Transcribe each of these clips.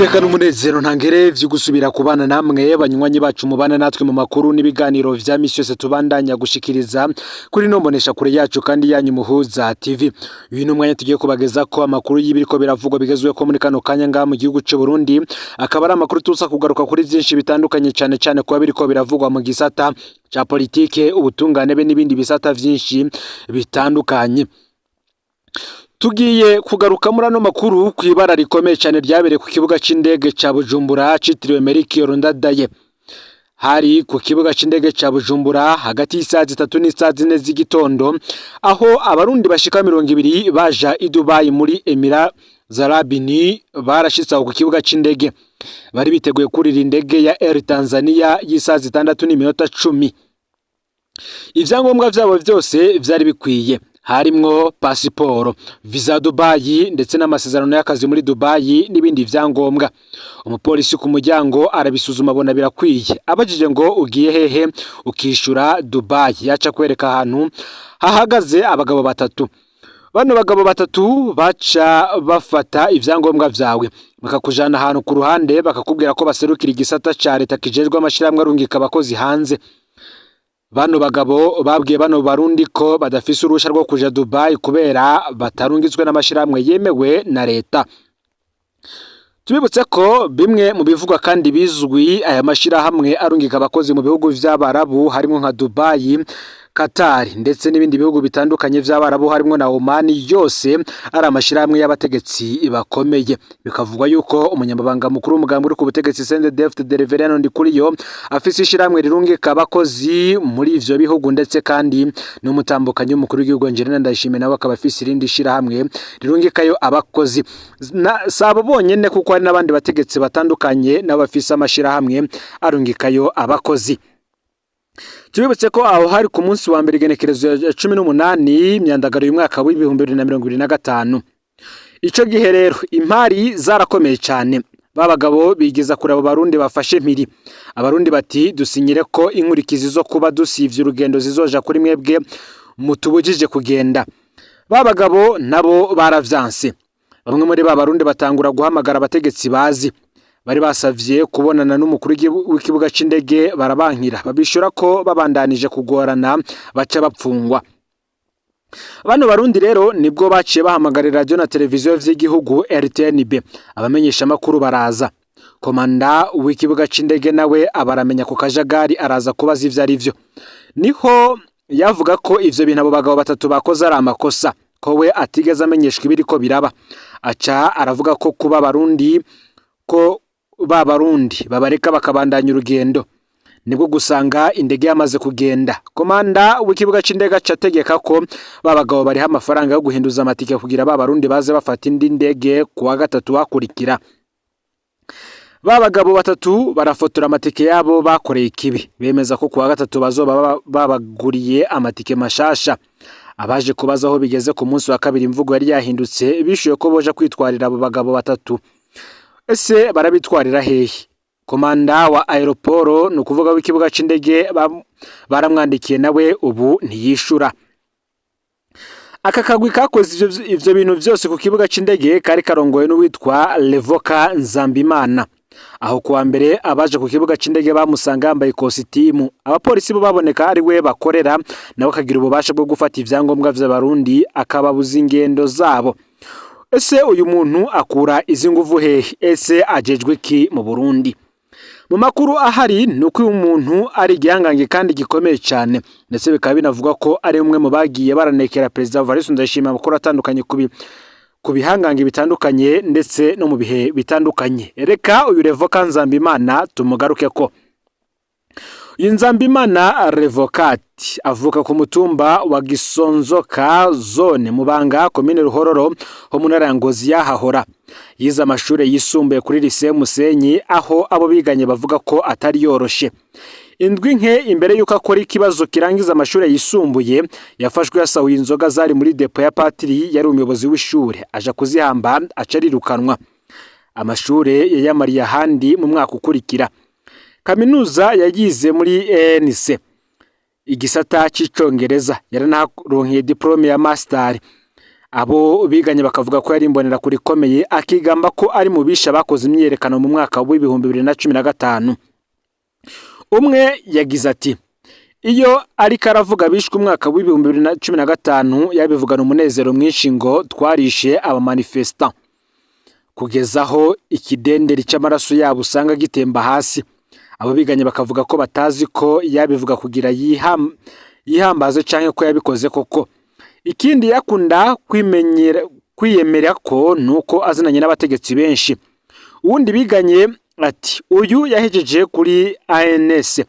Niteka n'umunezero ntangere vyo gusubira kubana namwe, banywanyi bacu mubana natwe mu makuru n'ibiganiro vya misi yose tubandanya gushikiriza kuri no mbonesha kure yacu kandi yanyu Muhuza TV. Uyu ni umwanya tugiye kubageza ko amakuru y'ibiriko biravugwa bigezweho ko muri kano kanya ngaha mu gihugu c'u Burundi, akaba ari amakuru tuza kugaruka kuri vyinshi bitandukanye, cane cane kuba biriko biravugwa mu gisata ca politike, ubutungane be n'ibindi bisata vyinshi bitandukanye. Tugiye kugaruka muri ano makuru kw'ibara rikomeye cyane ryabereye ku kibuga c'indege ca Bujumbura citiriwe Melchior Ndadaye. Hari ku kibuga c'indege ca Bujumbura hagati y'isaha 3 n'isaha 4 z'igitondo, aho abarundi bashika 20 baja i Dubai muri Emirats Arabes barashitse aho ku kibuga c'indege. Bari biteguye kurira indege ya Air Tanzania y'isaha 6:10. Ivyangombwa vyabo vyose vyari bikwiye, harimwo pasiporo, visa Dubai ndetse n'amasezerano y'akazi muri Dubai n'ibindi vyangombwa. Umupolisi ku muryango arabisuzuma, abona birakwiye. Abajije ngo ugiye hehe, ukishura Dubai, yaca kwereka ahantu hahagaze abagabo batatu. Bano bagabo batatu baca bafata ivyangombwa vyawe, bakakujana ahantu ku ruhande, bakakubwira ko baserukira igisata ca leta kijejwe amashirahamwe arungika abakozi hanze. Bano bagabo babwiye bano barundi ko badafise uruhusha rwo kuja Dubai kubera batarungitswe n'amashirahamwe yemewe na leta. Tubibutse ko bimwe mu bivugwa kandi bizwi, aya mashirahamwe arungika abakozi mu bihugu vy'Abarabu harimwo nka Dubai, Qatar ndetse n'ibindi bihugu bitandukanye vy'Abarabu harimwo na Oman, yose ari amashirahamwe y'abategetsi bakomeye. Bikavugwa yuko umunyamabanga mukuru w'umugambi uri ku butegetsi CNDD-FDD Reverien Ndikuriyo afise ishirahamwe rirungika abakozi muri ivyo bihugu, ndetse kandi n'umutambukanyi w'umukuru w'igihugu Angelina Ndayishimiye nawe akaba afise irindi shirahamwe rirungikayo abakozi. Sabo bonyene, kuko hari n'abandi bategetsi batandukanye nabo bafise amashirahamwe arungikayo abakozi. Tubibutse ko aho hari ku munsi wa mbere, igenekerezo ya 18 Myandagaro y'umwaka w'2025. Ico gihe rero impari zarakomeye cane. Ba bagabo bigeza kure abo barundi bafashe mpiri. Abarundi bati: "Dusinyire ko inkurikizi zo kuba dusivye urugendo zizoja kuri mwebwe mutubujije kugenda." Ba bagabo nabo baravyanse. Bamwe muri ba barundi batangura guhamagara abategetsi bazi. Bari basavye kubonana n'umukuru w'ikibuga c'indege, barabankira, babishura ko babandanije kugorana baca bapfungwa. Bano barundi rero nibwo baciye bahamagarira radio na televiziyo vy'igihugu RTNB, abamenyesha makuru baraza. Komanda w'ikibuga c'indege nawe abaramenya ku kajagari, araza kubaza ivyo ari vyo. Niho yavuga ko ivyo bintu abo bagabo batatu bakoze ari amakosa, ko we atigeze amenyeshwa ibiriko biraba. Aca aravuga ko kuba abarundi, ko ba barundi babareka bakabandanya urugendo. Nibwo gusanga indege yamaze kugenda. Komanda w'ikibuga c'indege aca ategeka ko ba bagabo bariha amafaranga yo guhinduza amatike kugira ba barundi baze bafata indi ndege ku wa gatatu hakurikira. Ba bagabo batatu barafotora amatike yabo bakoreye ikibi, bemeza ko ku wa gatatu bazoba babaguriye amatike mashasha. Abaje kubaza aho bigeze ku munsi wa kabiri, imvugo yari yahindutse, bishuye ko boja kwitwarira abo bagabo batatu. Ese barabitwarira hehe? Komanda wa aéroport, ni ukuvuga w'ikibuga c'indege, baramwandikiye, nawe ubu ntiyishura. Aka kagwi kakoze ivyo bintu vyose ku kibuga c'indege kari karongowe n'uwitwa Levoka Nzambimana. Aho kuwa mbere abaje ku kibuga c'indege bamusanga yambaye ikositimu. Abapolisi bo baboneka ari we bakorera, nawe akagira ububasha bwo gufata ivyangombwa vy'abarundi, akababuza ingendo zabo. Ese uyu muntu akura izi nguvu hehe? Ese ajejwe iki mu Burundi? Mu makuru ahari ni uko uyu muntu ari igihangange kandi gikomeye cyane, ndetse bikaba binavugwa ko ari umwe mu bagiye baranekera Perezida Evariste Ndayishimiye amakuru atandukanye ku bihangange bitandukanye ndetse no mu bihe bitandukanye. Reka uyu Revoka Nzambimana tumugaruke ko. Uyu Nzambimana Revokati avuka ku mutumba wa Gisonzoka, zone Mubanga, komine Ruhororo, ho mu ntara ya Ngozi yahahora. Yize amashuri yisumbuye kuri lycée Musenyi, aho abo biganye bavuga ko atari yoroshe. Indwi nke imbere y'uko akora ikibazo kirangiza amashuri yisumbuye, yafashwe yasahuye inzoga zari muri dépôt ya patiri yari umuyobozi w'ishuri, aja kuzihamba, aca arirukanwa. Amashuri yayamariye ahandi mu mwaka ukurikira. Kaminuza yagize muri ENC, igisata c'icongereza, yaranaronkeye diplôme ya master. Abo biganye bakavuga ko yari imbonerakure ikomeye, akigamba ko ari mu bisha bakoze imyiyerekano mu mwaka w'2015. Umwe yagize ati: "Iyo ariko aravuga bishwe umwaka w'2015, yabivugana umunezero mwinshi ngo twarishe abamanifestants, kugeza aho ikidenderi c'amaraso yabo usanga gitemba hasi." Abo biganye bakavuga ko batazi ko yabivuga kugira yihambaze canke ko yabikoze koko. Ikindi yakunda kwimenyera kwiyemera ko nuko azinanye n'abategetsi benshi. Uwundi biganye ati: "Uyu yahejeje kuri ANS,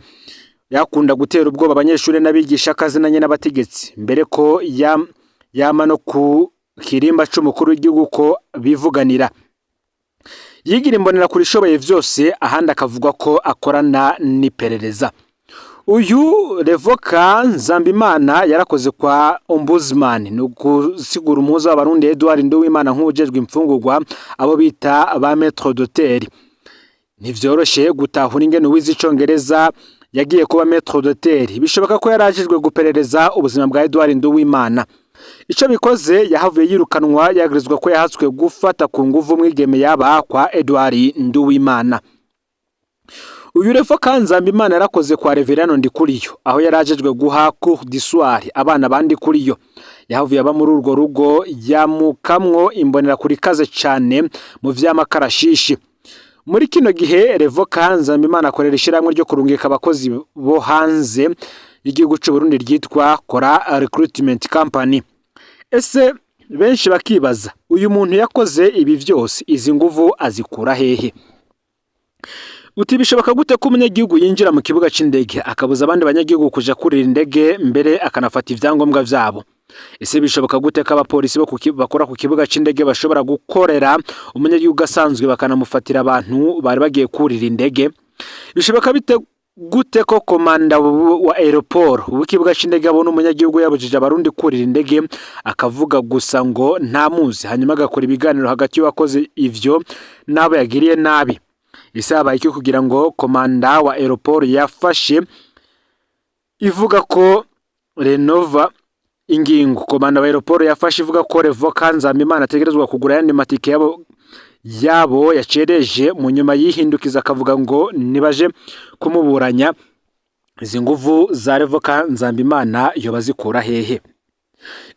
yakunda gutera ubwoba abanyeshuri n'abigisha ko azinanye n'abategetsi, mbere ko yama no ku kirimba c'umukuru w'igihugu ko bivuganira. Yigira imbonerakure ishoboye vyose, ahandi akavuga ko akorana n'iperereza." Uyu Revoka Nzambimana yarakoze kwa Ombudsman, ni ugusigura umuhuza w'Abarundi Edouard Nduwimana, nk'uwujejwe imfungurwa, abo bita ba maître d'hôtel. Ntivyoroshe gutahura ingene uwize icongereza yagiye kuba maître d'hôtel. Bishoboka ko yarajejwe guperereza ubuzima bwa Edouard Nduwimana. Ico bikoze, yahavuye yirukanwa, yagirizwa ko yahatswe gufata ku nguvu umwigeme yaba kwa Edouard Nduwimana. Uyu Revoka Nzambimana yarakoze kwa Reverendo Ndikuriyo, aho yarajejwe guha cours du soir abana ba Ndikuriyo. Yahavuye aba muri urwo rugo, yamukamwo imbonerakure ikaze cane mu vy'amakarashishi. Muri kino gihe Revoka Nzambimana akorera ishirahamwe ryo kurungika abakozi bo hanze y'igihugu c'u Burundi ryitwa Kora Recruitment Company. Ese benshi bakibaza, uyu muntu yakoze ibi vyose, izi nguvu azikura hehe? Uti bishoboka gute ko umunyagihugu yinjira mu kibuga c'indege akabuza abandi banyagihugu kuja kurira indege, mbere akanafata ivyangombwa vyabo? Ese bishoboka gute ko abapolisi bo bakora ku kibuga c'indege bashobora gukorera umunyagihugu asanzwe, bakanamufatira abantu bari bagiye kurira indege? Bishoboka bite gute ko komanda wa aéroport w'ikibuga c'indege abona umunyagihugu yabujije Abarundi kurira indege, akavuga gusa ngo ntamuzi, hanyuma agakora ibiganiro hagati y'uwakoze ivyo n'abo yagiriye nabi? Ese habaye iki kugira ngo komanda wa aéroport yafashe ivuga ko Renova ingingo komanda wa aéroport yafashe ivuga ko Revoka Nzambimana ategerezwa kugura ayandi matike yabo yacereje, mu nyuma yihindukiza akavuga ngo nibaje kumuburanya? Izi nguvu za Revoka Nzambimana yoba zikura hehe?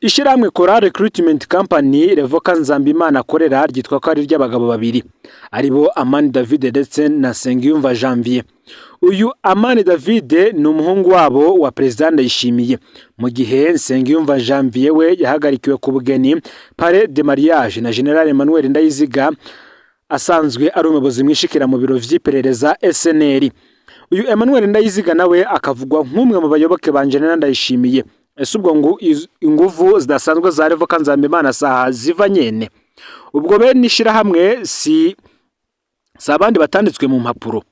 Ishirahamwe Kora Recruitment Company Revoka Nzambimana akorera ryitwa ko ari iry'abagabo babiri, aribo Amani David ndetse na Nsengiyumva Janvier. Uyu Amani David ni umuhungu wabo wa Perezida Ndayishimiye, mu gihe Nsengiyumva Janvier we yahagarikiwe ku bugeni, parrain de mariage, na General Emmanuel Ndayiziga, asanzwe ari umuyobozi mwishikira mu biro vy'iperereza SNR. Uyu Emmanuel Ndayiziga nawe akavugwa nk'umwe mu bayoboke ba General Ndayishimiye. Ese ubwo ngo inguvu zidasanzwe za Revoka Nzambimana saha ziva nyene? Ubwo bene ishirahamwe si abandi batanditswe mu mpapuro?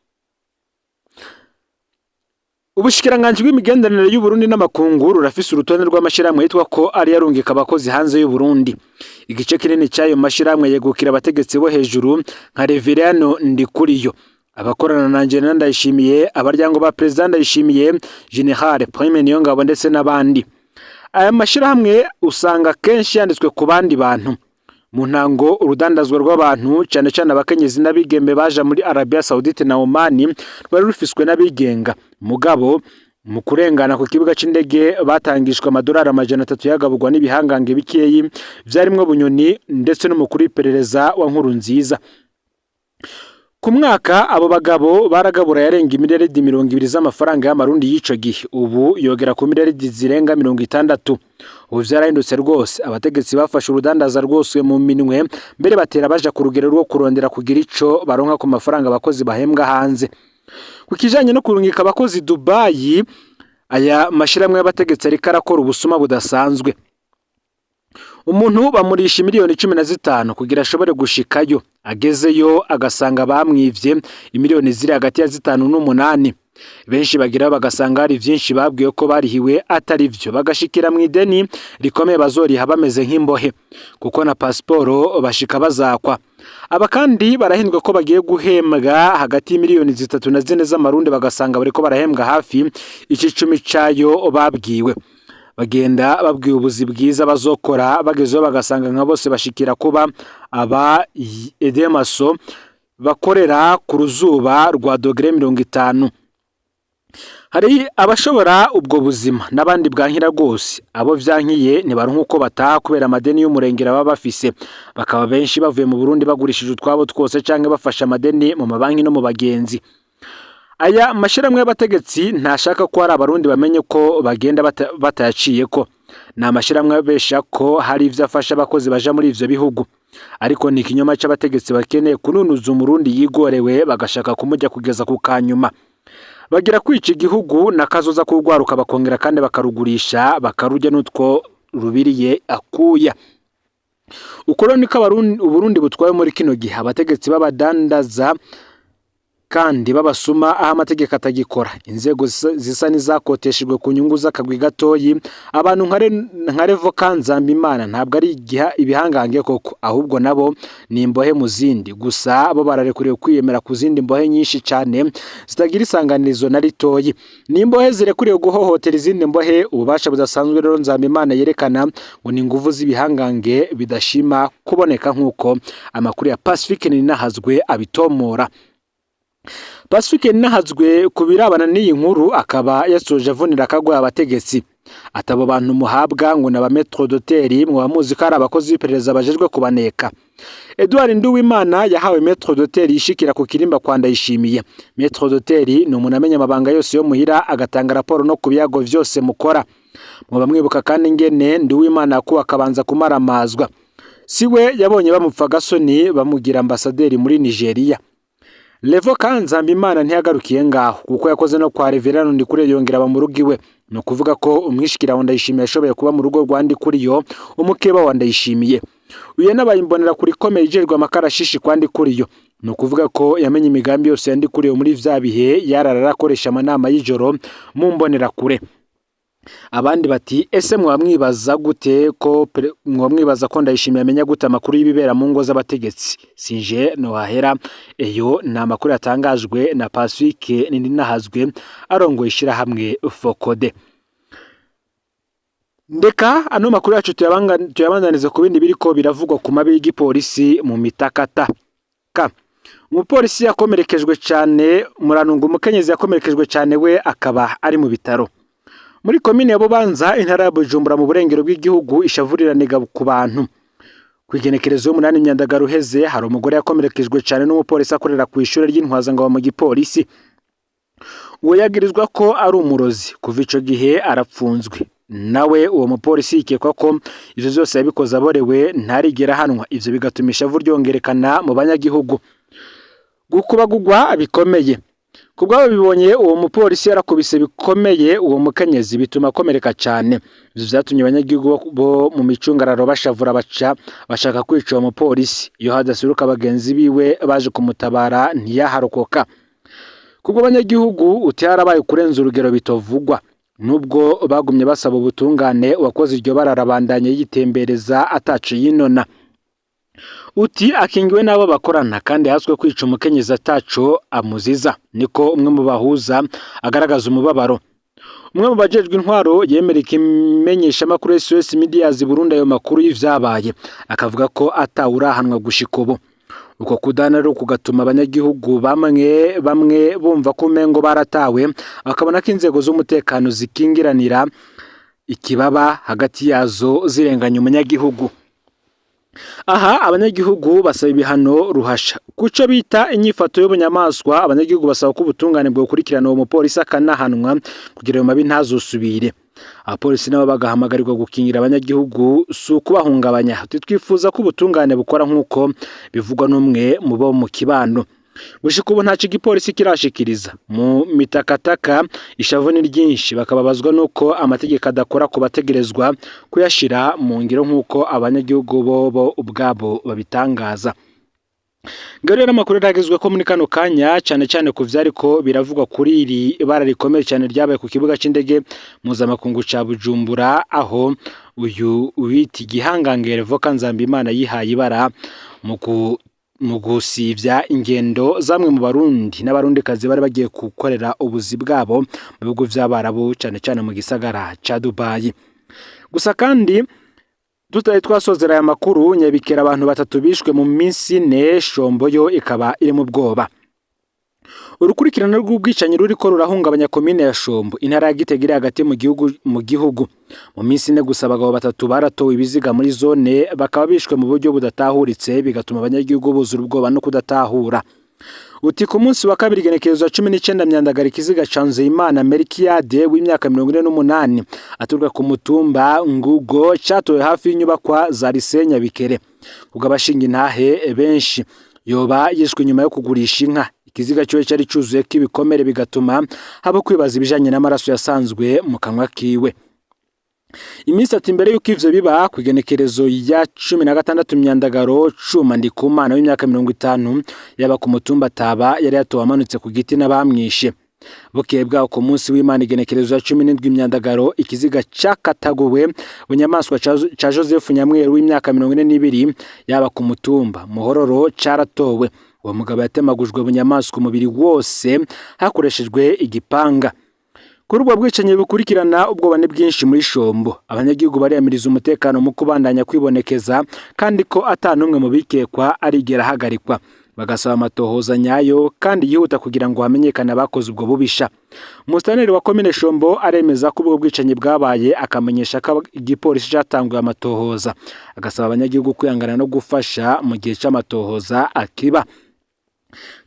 Ubushikiranganji bw'imigenderanire y'Uburundi n'amakungu rurafise urutonde rw'amashirahamwe yitwa ko ari yarungika abakozi hanze y'Uburundi. Igice kinini cy'ayo mashirahamwe yegukira abategetsi bo hejuru nka Reverendo Ndikuriyo, abakorana na General Ndayishimiye, abaryango ba Perezida Ndayishimiye, General Prime Niyongabo ndetse n'abandi. Aya mashirahamwe usanga kenshi yanditswe ku bandi bantu. Mu ntango, urudandazwa rw'abantu, cyane cyane abakenyezi n'abigeme baja muri Arabia Saudite na Oman, rwari rufiswe n'abigenga. Mugabo mu kurengana ku kibuga c'indege batangishwa amadolari 300 yagaburwa n'ibihangange bikeyi vyarimwo Bunyoni ndetse n'umukuru w'iperereza wa Nkurunziza. Ku mwaka abo bagabo baragabura yarenga imiliyaridi 20 z'amafaranga y'Amarundi y'ico gihe, ubu yogera ku miliyaridi zirenga 60. Ubu vyarahindutse rwose, abategetsi bafashe urudandaza rwose mu minwe, mbere batera baja ku rugero rwo kurondera kugira ico baronka ku mafaranga abakozi bahembwa hanze. Ku kijanye no kurungika abakozi Dubayi, aya mashirahamwe y'abategetsi ariko arakora ubusuma budasanzwe. Umuntu bamurisha miliyoni 15 kugira ashobore gushikayo, agezeyo agasanga bamwivye imiliyoni ziri hagati ya 5 n'umunani. Benshi bageraho bagasanga hari vyinshi babwiwe ko barihiwe atari vyo, bagashikira mu ideni rikomeye bazoriha bameze nk'imbohe, kuko na pasiporo bashika bazakwa. Aba kandi barahindwa ko bagiye guhembwa hagati y'imiliyoni 3 na 4 z'Amarundi, bagasanga bariko barahembwa hafi icicumi cayo babwiwe. Bagenda babwiye ubuzi bwiza bazokora, bagezeho bagasanga nka bose bashikira kuba aba edemaso bakorera ku ruzuba rwa dogere 50. Hari abashobora ubwo buzima n'abandi bwankira rwose. Abo vyankiye ntibaronka uko bataha kubera amadeni y'umurengera baba bafise, bakaba benshi bavuye mu Burundi bagurishije utwabo twose canke bafashe amadeni mu mabanki no mu bagenzi. Aya mashirahamwe y'abategetsi ntashaka ko hari Abarundi bamenye ko bagenda batayaciyeko. Ni amashirahamwe abesha ko hari ivyo afasha abakozi baja muri ivyo bihugu, ariko ni ikinyoma c'abategetsi bakeneye kununuza Umurundi yigorewe, bagashaka kumurya kugeza ku kanyuma. Bagira kwica igihugu n'akazoza k'urwaruka, bakongera kandi bakarugurisha, bakarurya n'utwo rubiriye akuya. Uko rero niko Uburundi butwawe muri kino gihe. Abategetsi b'abadandaza kandi b'abasuma, aho amategeko atagikora, inzego zisa n'izakoteshejwe ku nyungu z'akagwi gatoyi. Abantu nka Revoka Nzambimana ntabwo ari ibihangange koko, ahubwo nabo ni imbohe mu zindi. Gusa bo bararekuriwe kwiyemera ku zindi mbohe nyinshi cyane zitagira isanganirizo na ritoyi. Ni imbohe zirekuriwe guhohotera izindi mbohe. Ububasha budasanzwe rero Nzambimana yerekana ngo ni inguvu z'ibihangange bidashima kuboneka, nk'uko amakuru ya Pacifique Ninahazwe abitomora. Pacifique Ninahazwe ku birabana n'iyi nkuru akaba yasoje avunira akagwa abategetsi, ati: "Abo bantu muhabwa ngo ni aba maître d'hôtel, mwaba muzi ko ari abakozi b'iperereza bajejwe kubaneka." Edouard Nduwimana yahawe maître d'hôtel yishikira ku kirimba kwa Ndayishimiye. Maître d'hôtel ni umuntu amenya amabanga yose yo muhira, agatanga raporo no ku biyago vyose mukora. Mwoba mwibuka kandi ingene Nduwimana yakuwe akabanza kumaramazwa. Siwe yabonye bamupfa agasoni bamugira ambasaderi muri Nigeria. Revoka Nzambimana ntiyagarukiye ngaho, kuko yakoze no kwa Reverend Ndikuriyo, yongera aba mu rugo iwe. Ni ukuvuga ko umwishikira wa Ndayishimiye yashoboye kuba mu rugo rwa Ndikuriyo, umukeba wa Ndayishimiye. Uyu yanabaye imbonera kuri ikomeye ijejwe amakarashishi kwa Ndikuriyo. Ni ukuvuga ko yamenye imigambi yose ya Ndikuriyo muri vya bihe yarara arakoresha amanama y'ijoro mu mbonerakure. Abandi bati: "Ese mwaba mwibaza gute ko mwaba mwibaza ko Ndayishimiye amenya gute amakuru y'ibibera mu ngo z'abategetsi?" Sinje nohahera. Eyo ni amakuru yatangajwe na Pacifique Ninahazwe arongoye ishirahamwe Fokode. Ndeka ano makuru yacu tuyabandanize ku bindi biriko biravugwa ku mabi y'igipolisi mu mitakata. Ka umupolisi yakomerekejwe cyane, muranunga, umukenyezi yakomerekejwe cyane, we akaba ari mu bitaro muri komine ya Bubanza, intara ya Bujumbura, mu burengero bw'igihugu. Ishavu riraniga ku bantu. Ku igenekerezo y'umunani Myandagaro uheze, hari umugore yakomerekejwe cyane n'umupolisi akorera ku ishuri ry'intwazangabo mu gipolisi. Uwo yagirizwa ko ari umurozi. Kuva ico gihe arapfunzwe. Nawe uwo mupolisi yikekwa ko ivyo vyose yabikoze aborewe, ntarigera ahanwa. Ivyo bigatuma ishavu ryongerekana mu banyagihugu, gukubagugwa bikomeye. Kubwabo bibonye, uwo mupolisi yarakubise bikomeye uwo mukenyezi, bituma akomereka cyane. Ivyo vyatumye abanyagihugu bo mu micungararo bashavura, baca bashaka kwica uwo mupolisi. Iyo hadasuruka bagenzi biwe baje kumutabara, ntiyaharokoka. Kubwo abanyagihugu uti harabaye kurenza urugero bitovugwa. Nubwo bagumye basaba ubutungane, uwakoze iryo bara arabandanya yitembereza ataco yinona. Uti akingiwe n'abo bakorana kandi haswe kwica umukenyezi ataco amuziza, niko umwe mu bahuza agaragaza umubabaro. Umwe mu bajejwe intwaro yemera ikimenyeshamakuru SOS Medias Burundi ayo makuru y'ivyabaye, akavuga ko atawurahanwa gushika ubu. Uko kudana rero kugatuma abanyagihugu bamwe bamwe bumva ko umengo baratawe, bakabona ko inzego z'umutekano zikingiranira ikibaba hagati yazo, zirenganya umunyagihugu. Aha abanyagihugu basaba ibihano ruhasha kuco bita inyifato y'ubunyamaswa. Abanyagihugu basaba ko ubutungane bwokurikirana uwo mupolisi akanahanwa, kugira ayo mabi ntazosubire. Abapolisi nabo bagahamagarirwa gukingira abanyagihugu, si ukubahungabanya. Twifuza ko ubutungane bukora, nk'uko bivugwa n'umwe mu bo mu kibano. Gushika ubu ntaco igipolisi kirashikiriza. Mu mitakataka ishavu ni ryinshi, bakababazwa nuko amategeko adakora ku bategerezwa kuyashira mu ngiro, nk'uko abanyagihugu bobo ubwabo babitangaza. Ngaho rero amakuru yaragezwe ko muri kano kanya, cyane cyane ku vyariko biravugwa kuri iri bara rikomeye cyane ryabaye ku kibuga c'indege mpuzamakungu ca Bujumbura, aho uyu wita igihangange Revoka Nzambimana yihaye ibara mu gusivya ingendo zamwe mu Barundi n'Abarundikazi bari bagiye gukorera ubuzi bwabo mu bihugu vy'Abarabu, cane cane mu gisagara ca Dubai. Gusa kandi tutari twasozera aya makuru, Nyabikere abantu batatu bishwe mu minsi ine, Shombo yo ikaba iri mu bwoba. Urukurikirane rw'ubwicanyi ruriko rurahungabanya komine ya Shombo, intara ya Gitega iri hagati mu gihugu. Mu minsi ine gusa, abagabo batatu baratowe ibiziga muri zone, bakaba bishwe mu buryo budatahuritse, bigatuma abanyagihugu buzura ubwoba no kudatahura. Uti ku munsi wa kabiri, igenekerezo 19 Myandagara, ikiziga ca Nzeyimana Melkiyade w'imyaka 48 aturuka ku mutumba Ngugo catowe hafi y'inyubakwa za Lycée Nyabikere. Ubwo abashinga intahe benshi yoba yishwe nyuma yo kugurisha inka. Ikiziga ciwe cari cuzuyeko ibikomere, bigatuma haba kwibaza ibijanye n'amaraso yasanzwe mu kanwa kiwe. Iminsi ati mbere y'uko ivyo biba, ku igenekerezo ya 16 Myandagaro, Cuma Ndikumana w'imyaka 50 yaba ku mutumba Taba yari yatowe amanutse ku giti n'abamwishe. Bukeye bwaho, ku munsi w'Imana, igenekerezo ya 17 Myandagaro, ikiziga cakataguwe bunyamaswa ca Joseph Nyamweru w'imyaka 42 yaba ku mutumba Muhororo caratowe. Uwo mugabo yatemagujwe bunyamaswa umubiri wose hakoreshejwe igipanga. Kuri ubwo bwicanyi bukurikirana, ubwoba ni bwinshi muri Shombo. Abanyagihugu bariyamiriza umutekano mu kubandanya kwibonekeza, kandi ko ata n'umwe mu bikekwa arigera ahagarikwa, bagasaba amatohoza nyayo kandi yihuta kugira ngo hamenyekane abakoze ubwo bubisha. Umusitaneri wa komine Shombo aremeza ko ubwo bwicanyi bwabaye, akamenyesha ko igipolisi catanguye amatohoza, agasaba abanyagihugu kwihangana no gufasha mu gihe c'amatohoza akiba.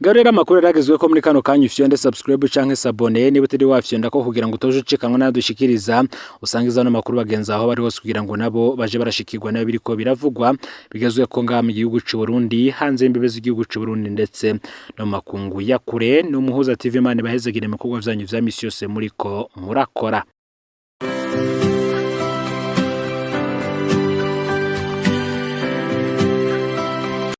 Ngaho rero amakuru yaragezweho ko muri kano kanya. Ufyonde subscribe canke s'abonner niba utari wafyonda ko, kugira ngo utoje ucikanwa n'ayo dushikiriza. Usangiza ano makuru bagenzi aho bari hose, kugira ngo nabo baje barashikirwa nayo biriko biravugwa bigezweho ko ngaha mu gihugu c'u Burundi, hanze y'imbibe z'igihugu c'u Burundi, ndetse no mu makungu ya kure. Ni Umuhuza TV. Imana ibahezagire mu bikorwa vyanyu vya misi yose muriko murakora.